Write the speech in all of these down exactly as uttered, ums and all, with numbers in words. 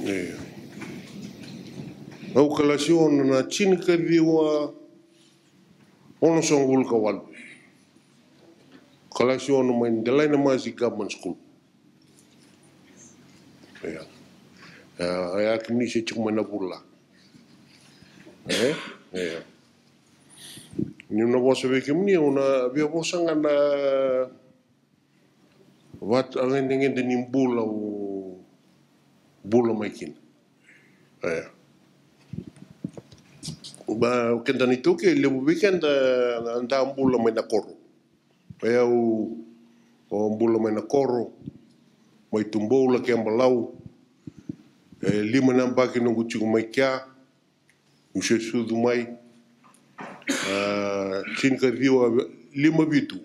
Io. Au kalasi ono na tinikaciwa onosagavulu ka walu. Kalasi ono mai Delainamasi Government School. Io. Io, io, kemuni se tiko mai na vula. E? Io. Niu na vosa vei kemuni, au na via vosa ga na vatagedegede ni bula au bula mai kina. Io. Ba, keda na iTaukei, levu vei keda da bula mai na koro. Io, au bula mai na koro, mai Tubou, Lakebalau. E lima na yabaki noqu tiko mai kea, niu se sucu mai. A, tinikaciwa lima vitu.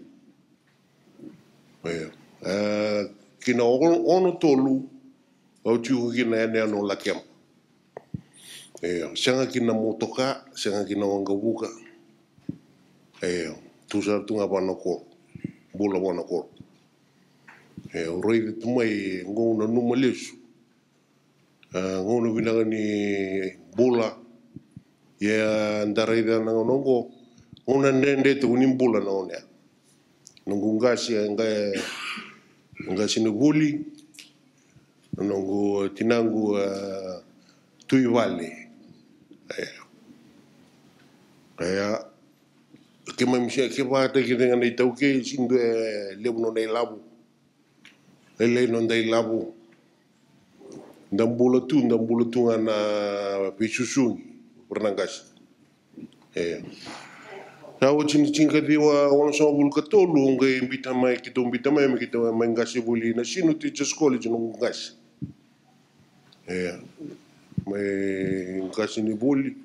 Io. A, ki na ono, ono tolu, au tiko kina yanuyanu o Lakeba. Io, sega kina motoka, sega kina waqavuka. Io, tu sara tu ga vua na koro, bula vua na koro. Io, au raica tu mai, qo au nanuma lesu. A, gauna vinaka ni bula. Ia, da raica na gauna oqo, gauna dredre tu ni bula na gauna ya. Noqu qase, qa-, qasenivuli, noqu tinaqu, a, tu i vale. Io. Io. Keimami se, kevaka e cake ga na iTaukei, sega ni dua e levu nona ilavo. Lailai noda ilavo. Da bula tu, da bula tu ga na veisusugi, vara na qase. Io. Sa oti ni tinikaciwa onosagavulu ka tolu, au qai biuta mai, keitou biuta mai, me keitou mai qase voli Nasinu Teachers College, noqu qase. Io. Mai qasenivuli.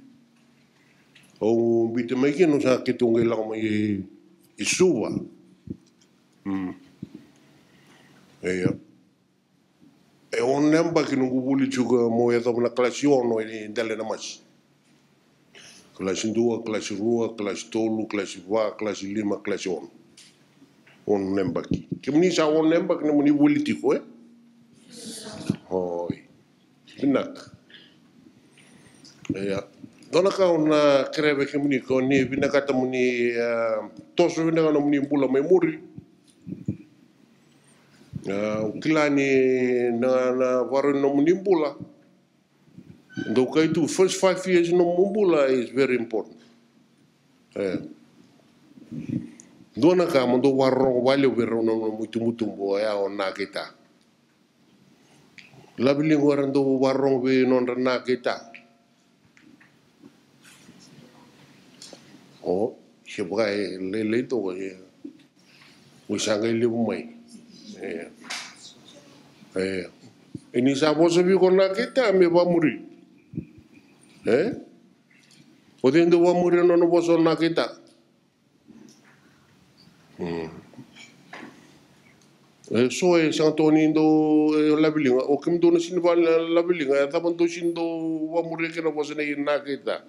Au biuta mai kina, sa keitou qai lako mai i, i Suva. Mm. Io. E ono na yabaki noqu vuli tiko meu yacova na kalasi ono e Delainamasi. Kalasi dua, kalasi rua, kalasi tolu, kalasi va, kalasi lima, kalasi ono. Ono na yabaki. Kemuni sa ono na yabaki nomuni vuli tiko, e? Oi. Vinaka. Io. Dua na ka au na kerea vei kemuni, ko ni vinakata moni, a, toso vinaka nomuni bula mai muri. A, au kila ni na, na vakarau ni nomuni bula. Dou kai tu, first five years ni nomu bula is very important. E. Dua na ka mo dou vakarorogo vakalevu vei rau na nomu itubutubu, oya o Nakita. Laviliga era dau vakarorogo vei nodra Nakita. O, se vaka e lailai toka, e. Oi, sa qai levu mai. E. E. E ni sa vosa vei iko Nakita me vakamuri. E? O cei dau vakamuri na nona vosa o Nakita? Mm. E so e sega toka ni dau, e, laviliga. O kemudou na sega ni vakalaviliga, e cava dou sega ni dau vakamuria kina vosa nei Nakita?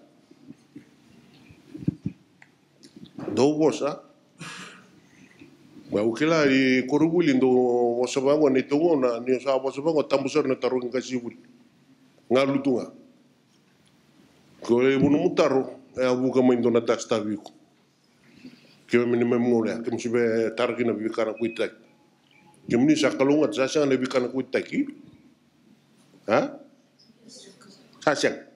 Dou vosa. Au kila ni koronivuli dou vosa vaqo, ni dou gauna ni sa vosa vaqo, tabu sara na taro ni qasenivuli. Galu tu ga. Ko levu nomu taro, e a vuka mai dua na tasi tavi iko. Keimami ni mai gauna ya, keimami se via tara kina veika na kuitaki. Kemuni sa kalougata, sa sega na veika na kuitaki. A? Sa sega.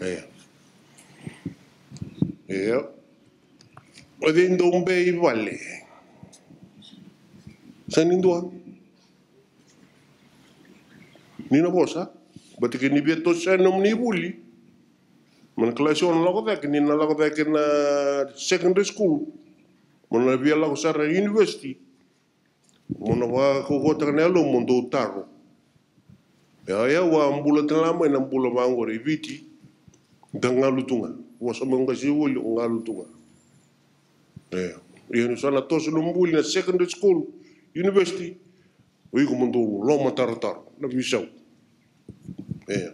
Io. Io. O cei dau bea i vale? Sega ni dua. Ni na vosa, baleta ke ni via toso yani nomuni vuli. Mai na kalasi ono lako cake, ni na lako cake na secondary school. Mo na via lako sara university. Mo na vakaukauataka na yalomu mo dou taro. Ia, ia au a bula tale ga mai na bula vaqori e Viti. Da galu tu ga. Vosa mai qasenivuli, o galu tu ga. E, ia ni sa na toso nomu vuli na secondary school, university. O iko mo dou lomatarotaro na veisau. E.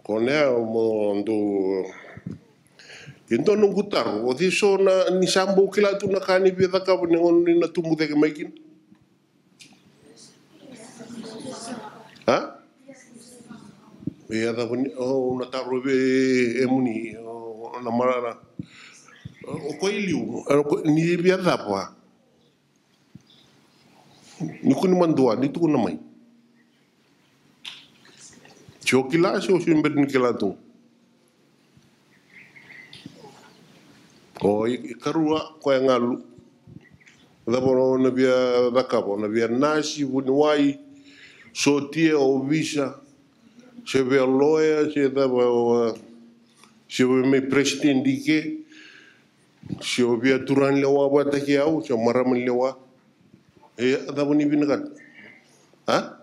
Ko na mo dou. E dua noqu taro, o cei so na ni sa bau kila tu na ka ni via cakava ni gauna ni na tubu cake mai kina? A? Ia cava ni, o, na taro vei emuni, o, na marara. O koya i liu, o, ko-, ni via cava? Ni kua ni madua, ni tukuna mai. Se o kila, se o se bera ni kila tu. O i, i karua, koya galu. Cava o na via cakava, o na via nasi, vuniwai, sotia, ovisa, se via loya, se cava, o, se via mai president i ke, se o via turaga ni lewa vata kei au, se o marama ni lewa. E, cava ni vinakata? A?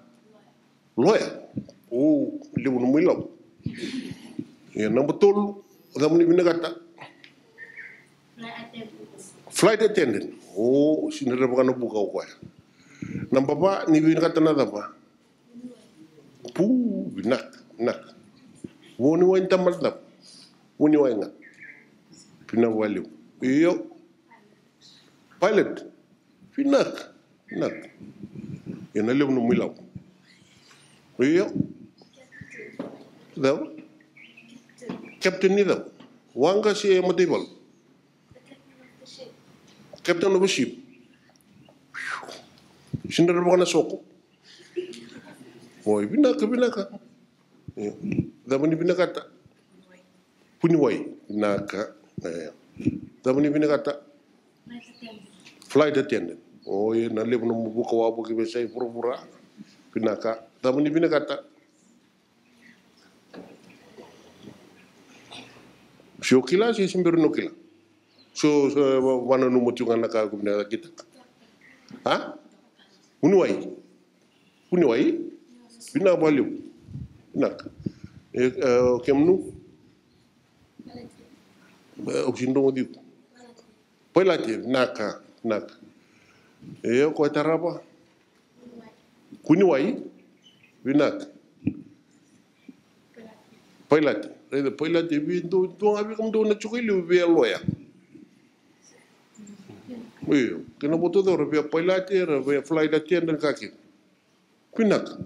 Loya. O, levu nomu ilavo. Ia, naba tolu, cava ni vinakata? Flight attendant. O, sega ni ra vakanavuka o koya. Naba va, ni vinakata na cava? Pu, vinaka, vinaka. Vuniwai ni tamata cava? Vuniwai ga. Vinaka vakalevu. Io. Pilot. Vinaka, vinaka. Ia, na levu nomu ilavo. Io. Cava? Captain ni cava? Waqa se mataivalu? Captain of a ship. Sega ni ra vaka na soko. Oi, vinaka, vinaka. Io. Cava ni vinakata? Vuniwai. Vinaka. Io. Cava ni vinakata? Flight attendant. Oi, na levu nomu vuka wavoki veiyasai vuravura. Vinaka. Cava ni vinakata? Se o kila, se se bera ni o kila. So, so, va-, vananuma tiko ga na ka ko vinakata. A? Vuniwai. Vuniwai? Vinaka vakalevu. Vinaka. E, e, o kemunu? E, au sega ni rogoci iko. Pailate, vinaka, vinaka. E, o koya tarava? Vuniwai? Vinaka. Pailate. Raica, pailate, vei dou, dou ga vei kemudou na tiko i liu via loya. Io, kena voto cau ra via pailate, ra via flight attendant, ka kece. Vinaka.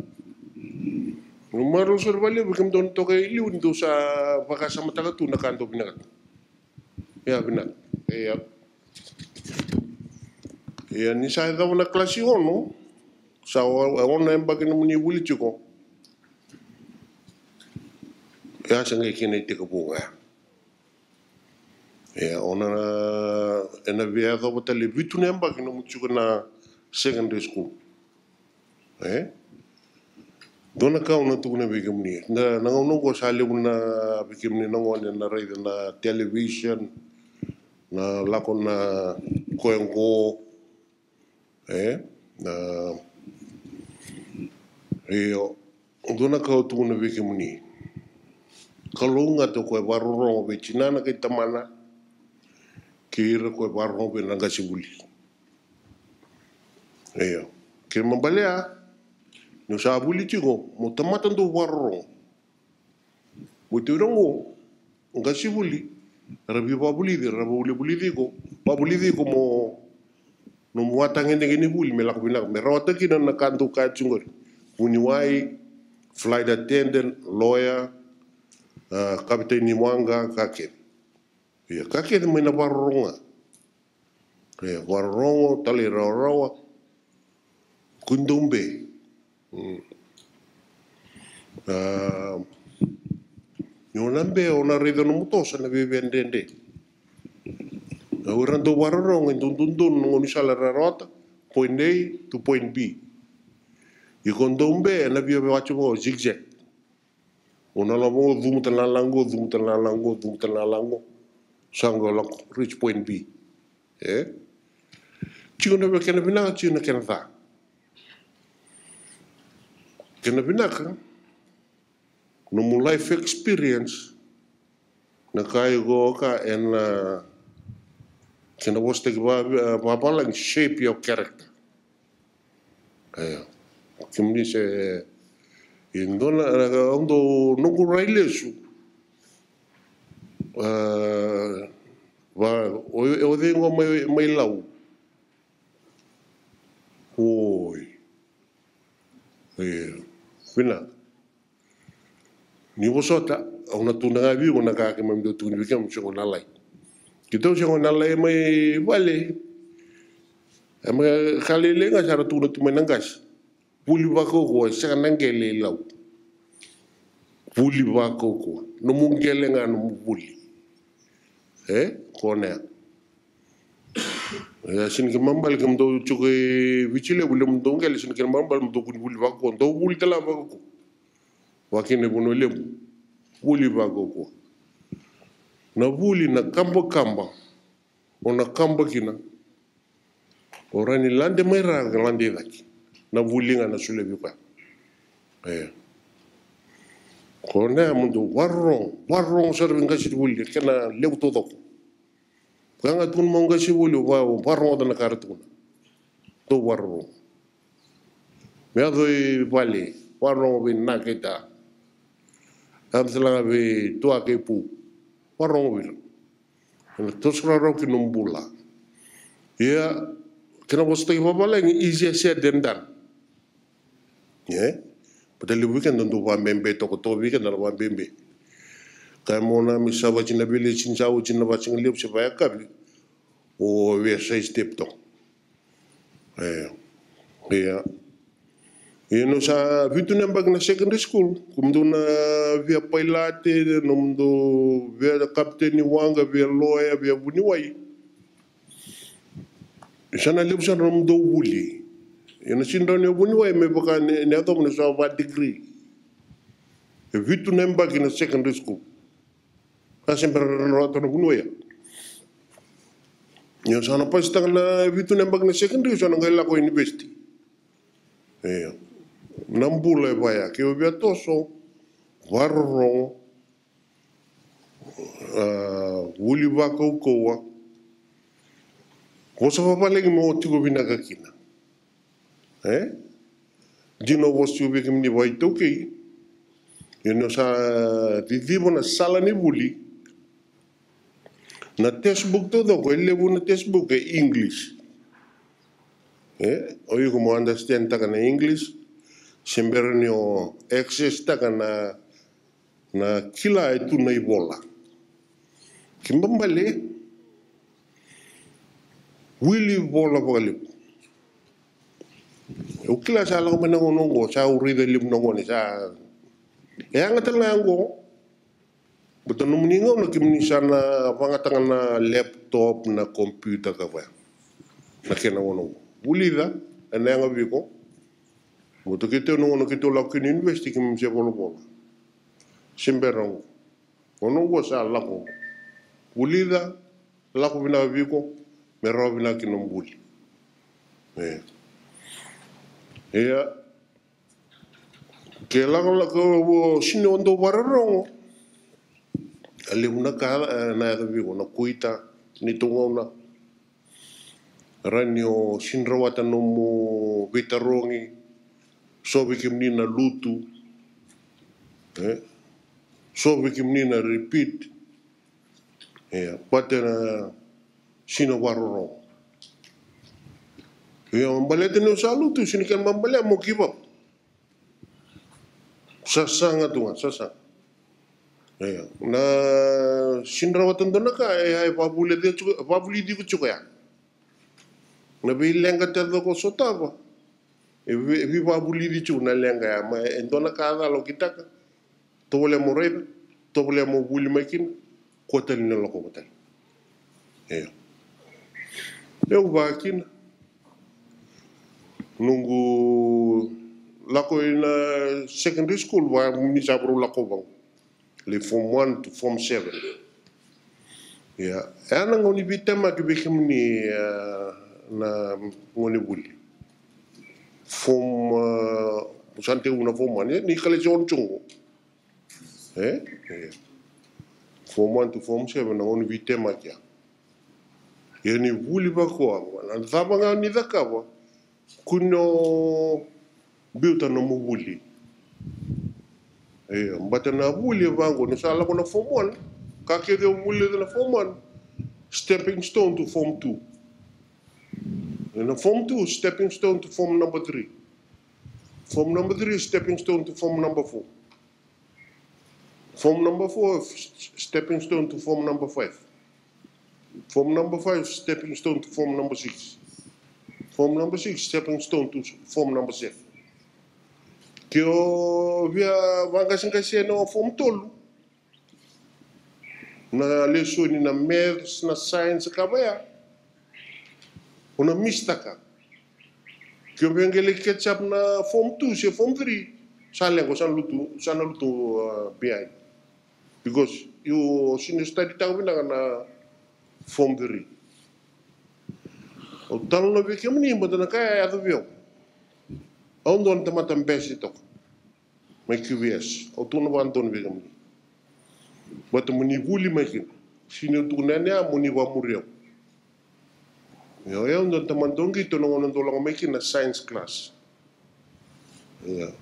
Marau sara vakalevu vei kemudou na toka i liu ni dou sa vakasamataka tu na ka dou vinakata. Ia, vinaka. Ia. Ia, ni sa yacova na kalasi ono, sa o-, ono na yabaki nomuni vuli tiko. Ia, sa qai kena itekivu ga. Ia, o na, ena via yacova tale vitu na yabaki nomu tiko na secondary school. E? Dua na ka au na tukuna vei kemuni. Na, na gauna oqo sa levu na vei kemuni na gone na raica na television, na lako na koya oqo. E? Na, io, dua na ka au tukuna vei kemuni. Kalougata o koya vakarorogo vei tinana kei tamana, kei ira koya vakarorogo vei na qasenivuli. Io. Kena ibalebale, ni o sa vuli tiko, mo tamata dau vakarorogo. Mo tu ira oqo, qasenivuli, ra veivakavulici, ra vakavulici iko, vakavulici iko mo, nomu vakatagedegede ni vuli, me lako vinaka, me rawata kina na ka dau kaya tiko qori. Vuniwai, flight attendant, lawyer, a, kapiteni ni waqa, ka kece. Ia, ka kece mai na vakarorogo ga. E, vakarorogo, talairawarawa. Kua ni dau be. Mm. A, ni o na be, o na raica nomu toso na viavia dredre. O ira dau vakarorogo, e dau dodonu na gaunisala era rawata, point A to point B. Ia ko dau be, na viavia wati vaka o zigzag. O na lako vaqo, cumu tale na lako qo, cumu tale na lako qo, cumu tale na lako qo. Sa qo lako, reach point B. E? Tiko na kena vinaka, tiko na kena ca. Kena vinaka, nomu life experience, na ka iko ka ena, kena vosataki va-, vavalagi, shape your character. Io. Kemuni se, e dua na, au dau noqu rai lesu. A, va, o, o cei qo mai, mai Lau? Oi. Io. Vinaka. Ni vosota, au na tukuna ga vei iko na ka keimami dau tukuna vei kemami, sega ni lai. Keitou sega ni lai mai vale. E mai ka lailai ga sa ra tukuna tu mai na qase. Vuli vakaukauwa, sega na qele i Lau. Vuli vakaukauwa. Nomu qele ga nomu vuli. E? Ko na ya. Ia, sega ni kena ibalebale kemudou tiko e Viti Levu, kemudou qele, sega ni kena ibalebale mudou kua ni vuli vakaukauwa, dou vuli tale ga vakaukauwa. Vaka kina e Vanua Levu, vuli vakaukauwa. Na vuli na kabakaba, o na kaba kina, o rawa ni lade mai ra, lade i cake. Na vuli ga na solia vei koya. E. Ko na ya mudou vakarorogo, vakarorogo sara vei qasenivuli, kena levu taucoko. Ka ga tukuna mai o qasenivuli, o va-, o vakarogoca na ka ra tukuna. Dou vakarorogo. Me yaco i vale, vakarorogo vei Na kei Ta. Yaco tale ga vei Tua kei Pu. Vakarorogo vei ira. Ena toso rawarawa ki nomu bula. Ia, kena vosataki vavalagi, easier said than done. E? Baleta levu vei keda dau vakabebe toka, toka vei keda na vakabebe. Kaya mo na me sa vati na village ni sa oti na vasigalevu se vayakavi. O via side step toka. E. Ia. Ia, niu sa vitu na yabaki na secondary school, kemudou na via pailate, nomudou via kapiteni waqa, via loya, via vuniwai. Sa na levu sara nomudou vuli. Ia na sega ni rawa ni vuniwai me vaka ni, ni yacova ni sa va degree. E vitu na yabaki na secondary school. Ka se bera na rawata na vanua ya. Ia sa na pasitaka na vitu na yabaki na secondary, sa na qai lako university. Ia. Na bula e vaya, ke o via toso, vakarorogo, a, vuli vakaukauwa. Vosa vavalagi mo tiko vinaka kina. E? Dina au vosa tiko vei kemuni vakaitaukei. Ia ni o sa ciciva na sala ni vuli. Na textbook taucoko, e levu na textbook e English. E? O iko mo understand taka na English. Se bera ni o access taka na na kila e tu na ivola. Kena ibalebale, wili vola vakalevu. Au kila sa lako mai na gauna oqo, sa au raica levu na gone, sa e yaga tale ga oqo. Baleta nomuni gauna kemuni sa na vagataka na laptop, na computer ka vaya. Na kena gauna oqo. Vulica, ena yaga vei iko. Baleta keitou na gauna keitou lako kina university keimami se volavola. Se bera oqo. Gauna oqo sa lako. Vulica, lako vinaka vei iko, me rawa vinaka kina nomu vuli. E. Ia. Ke lako, lako, o, sega ni o dau vakarorogo. A levu na ka, e, na yaco vei iko, na kuita, ni tu gauna. Rawa ni o sega ni rawata nomu veitarogi, so vei kemuni na lutu, e? So vei kemuni na repeat, e, baleta na sega ni vakarorogo. Ia, baleta ni o sa lutu, sega ni kena ibalebale mo give up. Sasaga tu ga, sasaga. Ia, na sega ni rawata dua na ka, e, e vakavulici tiko, vakavulici iko tiko ya. Na veileqa taucoko o sotava. E vei, e veivakavulici tiko na leqa ya, ma e dua na ka cala o kitaka. Tovolea mo raica, tovolea mo vuli mai kina, kua tale ni lako vata. Io. Au vaka kina. Noqu lako ina secondary school, vaka ni sa vakarau lako vaqo. Lai form one to form seven. Ia, e a na gauna ni veitemaki vei kemuni, e, na gauna ni vuli. Form, e, sa tekivu na form one, ni kalasi ono tiko qo. E? E. Form one to form seven, na gauna ni veitemaki ya. Ia ni vuli vakaukauwa, na cava ga ni cakava, kua ni o biuta nomu vuli. Io, baleta na vuli e vaqo, ni sa lako na form one, ka kece o vulica na form one, stepping stone to form two. Na form two, stepping stone to form number three. Form number three, stepping stone to form number four. Form number four, stepping stone to form number five. Form number five, stepping stone to form number six. Form number six, stepping stone to form number seven. Ke o via vaqasiqasi ena form tolu, na lesoni na maths, na science, ka vaya, o na mistaka. Ke o via qai lai catch up na form two se form three, sa leqa, sa na lutu, sa na lutu, uh, behind. Because you senior study taka vinaka na form three. Au talanoa vei kemuni, baleta na ka e yaco vei au. Au dua na tamata bese toka mai Q V S. Au tukuna vakadodonu vei kemuni. Baleta mo ni vuli mai kina. Sega ni au tukuna yani ya mo ni vakamuri au. Io, au dua na tamata dau qito na gauna dau lako mai kina na science class. Io.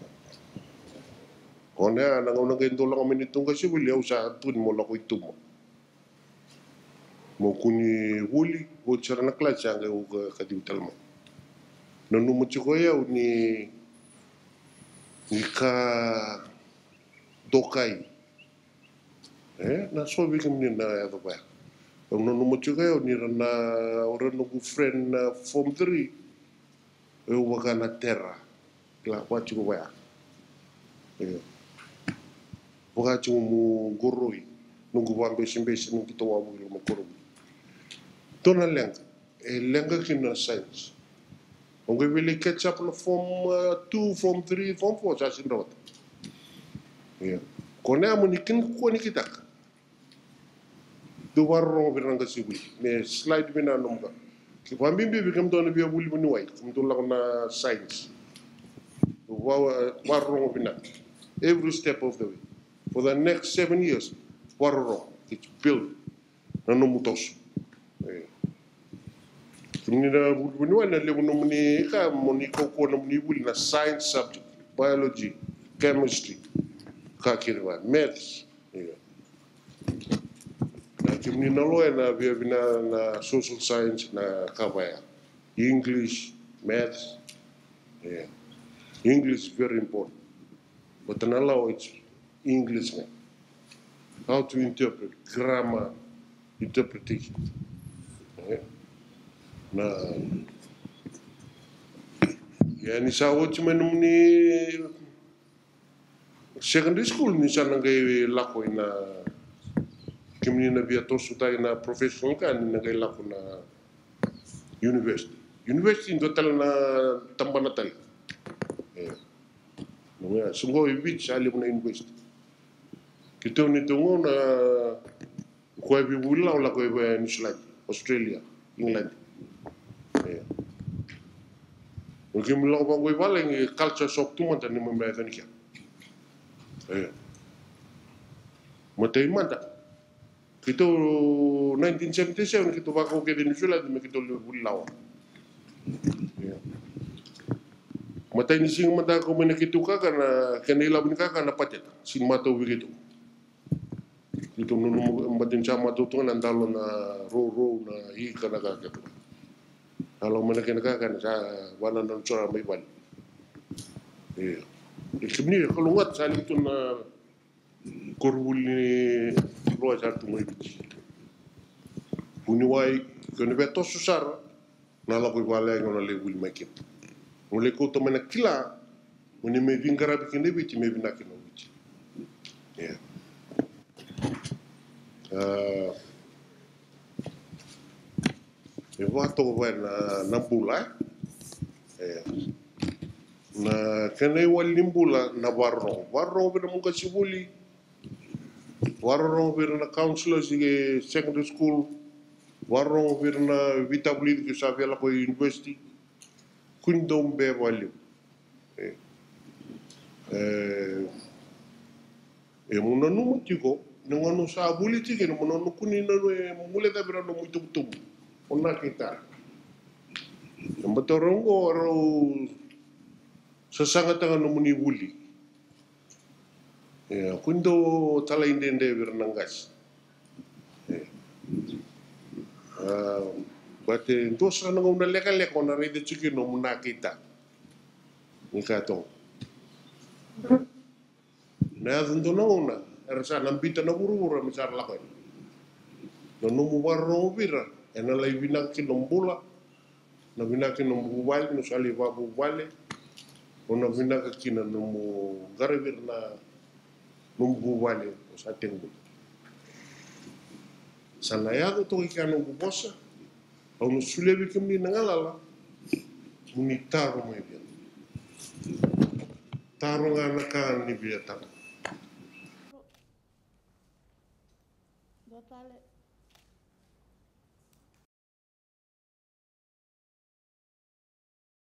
Kona ya na gauna qai dau lako mai na ituqasivuli, au sa tukuni mo lako i Tuma. Mo kua ni vuli, oti sara na kalasi, a qai au ka, kacivi tale mai. Nanuma tiko o yau ni, ni ka dokai. E, na so vei kemuni na yaco vaya. Au nanuma tiko o yau ni ra na, o ira noqu friend na form three. Au vaka na tera. Kila, vaka tiko vaya. Io. Vaka tiko mo qoroi. Noqu vabesebese, noqu tawa vuli mo qoroi. Dua na leqa. E leqa kina na science. O qai via lai catch up na form, uh, two, form three, form four, sa sega ni rawata. Io. Kona ya mo ni kina kua ni kitaka. Dou vakarorogo vei ira na qasenivuli. Me slide vinaka nomu ka. Ke vakabibi vei kemudou na via vuli vuniwai, kemudou lako na science. Dou va-, vakarorogo vinaka. Every step of the way. For the next seven years, vakarorogo. It's built. Na nomu toso. E. Kemuni na vuli vuniwai, na levu nomuni ka, mo ni kaukauwa nomuni vuli na science subject, biology, chemistry, ka kece vaya, maths. Io. Na kemuni na law, na via vinaka na social science, na ka vaya. English, maths. Io. English is very important. But na law, it's English, ne? How to interpret, grammar, interpretation. Io. Na, ia ni sa oti mai nomuni secondary school, ni sa na qai lako ina, kemuni na via tosotaki na professional ka, ni na qai lako na university. University dua tale na tabana tale. E. Ia, so qo i Viti sa levu na university. Keitou ni tu qo na Koya via vuli lawa, lako i Niusiladi, Australia, England. Io. Ni keimami lako vaqo i vale, qai culture shock tu mada ni keimami yaco yani kea. Io. Matai mada. Keitou nineteen seventy-seven, keitou vaqo kece i Niusiladi me keitou lai vuli lawa. Io. Matai ni siga mada, kau mai na keitou kakana, kena ilavo ni kakana, pateta. Sega ni matau vei keitou. Keitou nanuma, baleta ni sa matau tu ga na dalo, na rourou, na ika, na ka kece. Sa lako mai na kena kakana, sa vakanananu sara mai vale. Io. E kemuni, e kalougata, sa lai tu na koronivuli ni loya sa tu mai Viti. Vuniwai, ke o na via toso sara, na lako i vale, qo na lai vuli mai kina. Mo lai kauta mai na kila, mo ni mai veiqaravi kina i Viti, me vinaka kina o Viti. Io. A, e vakatoka vaya na, na bula, e? Io. Na kena iwali ni bula, na vakarorogo. Vakarorogo vei ira na nomu qasenivuli, vakarorogo vei ira na counselors i secondary school, vakarorogo vei ira na veitavulici ke sa via lako i university. Kua ni dau bea vakalevu. E, e, e mo nanuma tiko, na gauna o sa vuli tiko kina, mo nanuma, kua ni nanuma, e, mo guilecavi ira na nomu itovotovo. O nakita. E, baleta rau qo, rau sasagataka nomuni vuli. Io, kua ni dau talai dredre vei ira na qase. Io. A, baleta e dua sara na gauna lekaleka o na raica tiko kina nomu nakita. Ni ka toka. Na yaco dua na gauna era sa na biuta na vuravura me sa ra lako yani. Na nomu vakarorogo vei ira ena lai vinaka kina nomu bula, na vinaka kina nomu vuvale, na sa lai vakavuvale, o na vinaka kina nomu qaravi ira na nomu vuvale o sa tekivu. Sa na yaco toka i kea noqu vosa, au na solia vei kemuni na galala mo ni taro mai vei au. Taro ga na ka ni via taro. Dua tale.